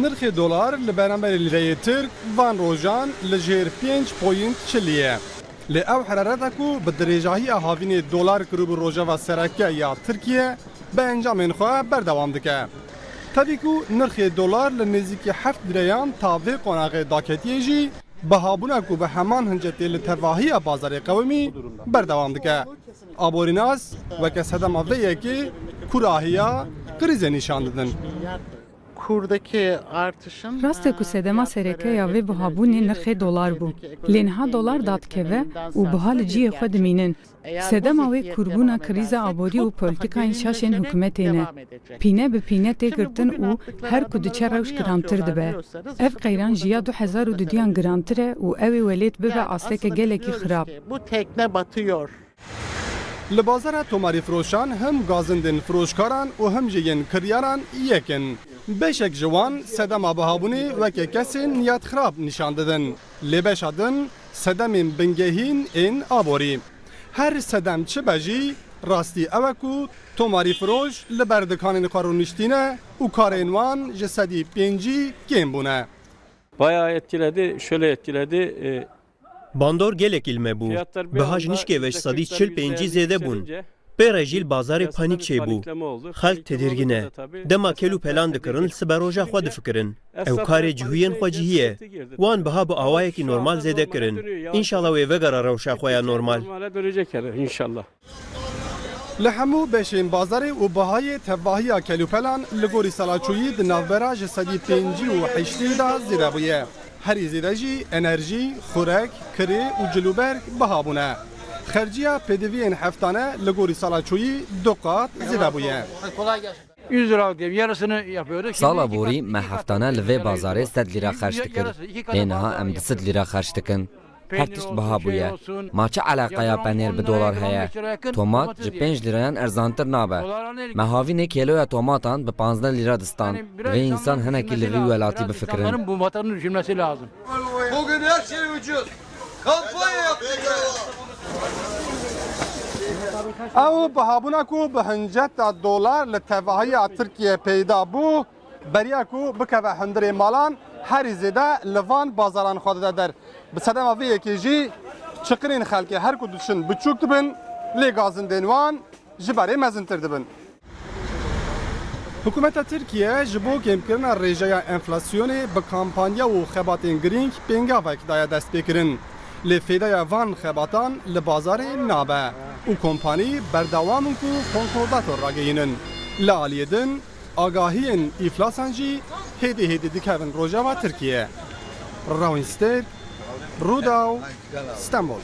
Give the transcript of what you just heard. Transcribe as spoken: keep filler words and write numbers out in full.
Nirxê dolar li beramberî lîreyê tirk van rojan li jêr pênc point çilî ye. Lê ew herareta ku bi dirêjahiya havînê dolar kiribû rojeva sereke ya Tirkiye, bi encamên xwe berdewam dike. Tevî ku nirxê dolar li nêzîkî heft lîreyan ta vê qonaxê daketiye jî, bihabûna ku bi heman hincetê li tevahiya bazarê qewimî berdewam dike. Aborînas weke sedema vê yekê kûrahiya krîzê nîşan didin. Kurdaki artışın Rast e ku sedema sereke ya vê bihabûnê nirxê dolar bû. Lê niha dolar dadikeve û biha li cihê xwe dimînin. Sedema wê kûrbûna krîza aborî û polîtîkayên şaşên hikûmetê ne. Pîne bi pîne tê girtin û her ku diçe rewş girantir dibe. Ev qeyran ji ya du hezar û duduyan girantir e û ew ê welêt bibe asteke gelekî xirab. Bu tekne batıyor. Li bazara tomarîfiroşan him gazindên firoşkaran û him jî yên kiryaran yek in. Beşek ji wan sedema bihabûnê weke kesên niyetxirab nîşan didin. Lê beşa din sedemên bingehîn ên aborî. Her sedem çi be jî, rastî ew e ku tomarîfiroş li ber dikanên xwe rûniştîne û karên wan ji sedî pêncî kêm bûne. Bayağı etkiledi, şöyle etkiledi. E, Bandor gelekî li me bû. Biha ji nişkê ve ji sedî çil pêncî zêde bûn. Pê re jî li bazarê panîk çêbû. Xelk tedirgin e. Dema kel û pelan dikirin, li siberoja xwe difikirin. Ew karê cihûyên xwe cihî ye. Wan biha bi awayekî normal zêde kirin. Înşallah wê vegera rewşa xwe ya normal. Li hemû beşên bazarê û bihayê tevahiya kelûpelan li gorî sala çûyî di navbera ji sedî pêncî û heştê de zêde bûye. Herî zêde jî enerjî, xurek, kirê û cilûberg biha bûne. Xerciya pêdiviyên heftane li gorî sala çûyî du qat zêde bûye. yüz lira diyelim, yarısını yapıyorduk. Şimdi Sala iki borî kat- me heftane li vê bazarê sed lîra xerc dikir. Lê niha em du sed lîra xerc dikin. Her tişt biha bûye. Ma çi eleqeya penêr bi dolar heye? Tomat ji pênc lîrayan erzantir nabe. Me havînê kêloya tomatan bi panzdeh lîra distan. Divê însan hinekî li vî welatî bifikirin. İnsanların bu vatanı düşünmesi lazım. Bugün her şey ucuz. Kampanya yaptık. Ew bihabûna ku bi hinceta dolar li tevahiya Tirkiye peyda bû, beriya ku bikeve hundirê malan, herî zêde li van bazaran xwe dide der. Bi sedema vê yekê jî çiqinên xelkê her ku diçin biçûk dibin, lê gazindên wan ji berê mezintir dibin. Hikûmeta Tirkiye ji bo kêmkirina rêjeya enflasyonê bi kampanya û xebatên girîng pêngavek daye destpêkirin. Lê fêdeya van xebatan li bazarê nabe û kompanî berdewam in ku konkordato ragihînin. Li aliyê din, agahiyên îflasan jî hêdî hêdî dikevin rojeva Tirkiye. Rawîn Stêrk, Rûdaw, Stenbol.